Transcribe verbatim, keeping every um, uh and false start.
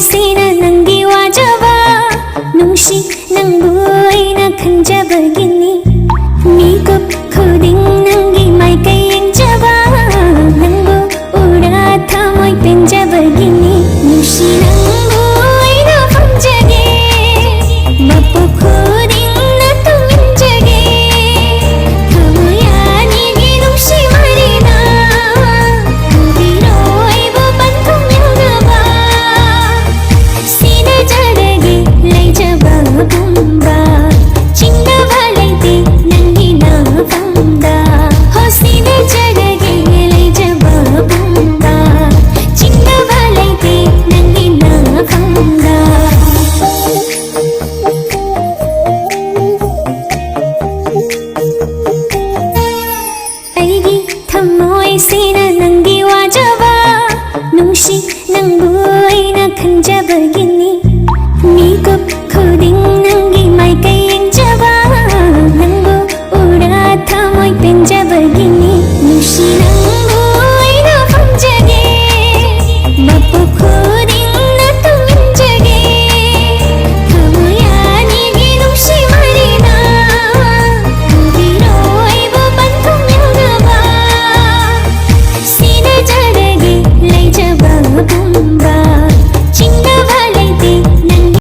ꯁꯤꯅ ꯅꯪꯒꯤ ꯋꯥꯖꯕ, ꯅꯨꯡꯁꯤ ꯅꯪꯕꯨ ꯑꯩꯅ ꯈꯟꯖꯕꯒꯤꯅꯤ꯫ ꯃꯤꯀꯨꯞ ꯈꯨꯗꯤꯡ ꯅꯪꯒꯤ ꯃꯥꯏꯀꯩ ꯌꯦꯡꯖꯕ, ꯅꯪꯕꯨ ꯎꯔꯥ ꯊꯃꯣꯏ ꯄꯦꯟꯖꯕꯒꯤꯅꯤ꯫ ꯅꯨꯡꯁꯤ ꯅꯪꯕꯨ ꯑꯩꯅ ꯄꯥꯝꯖꯒꯦ, ꯃꯄꯣꯛ ꯈꯨꯗꯤꯡꯅ ꯇꯨꯝꯖꯒꯦ꯫ ꯊꯃꯣꯏ ꯑꯅꯤꯒꯤ ꯅꯨꯡꯁꯤ ꯃꯔꯤꯅ ꯄꯨꯕꯤꯔꯣ ꯑꯩꯕꯨ ꯄꯟꯊꯨꯡ ꯌꯧꯅꯕ꯫ ꯁꯤꯅꯖꯔꯒꯦ ꯂꯩꯖꯕ ꯄꯨꯝꯕ, ꯆꯤꯡꯅꯕ ꯂꯩꯇꯦ ꯅꯪꯒꯤ ꯅꯐꯝꯗ꯫ ꯍꯣ ꯁꯤꯅꯖꯔꯒꯦ ꯂꯩꯖꯕ ꯄꯨꯝꯕ, ꯆꯤꯡꯅꯕ ꯂꯩꯇꯦ ꯅꯪꯒꯤ ꯅꯐꯝꯗ꯫ ꯑꯩꯒꯤ ꯊꯃꯣꯏꯁꯤꯅ ꯅꯪꯒꯤ ꯋꯥꯖꯕ, ꯅꯨꯡꯁꯤ ꯅꯪꯕꯨ ꯑꯩꯅ ꯈꯟꯖꯕꯒꯤꯅꯤ꯫ ꯃꯤꯀꯨꯞ ꯈꯨꯗꯤꯡ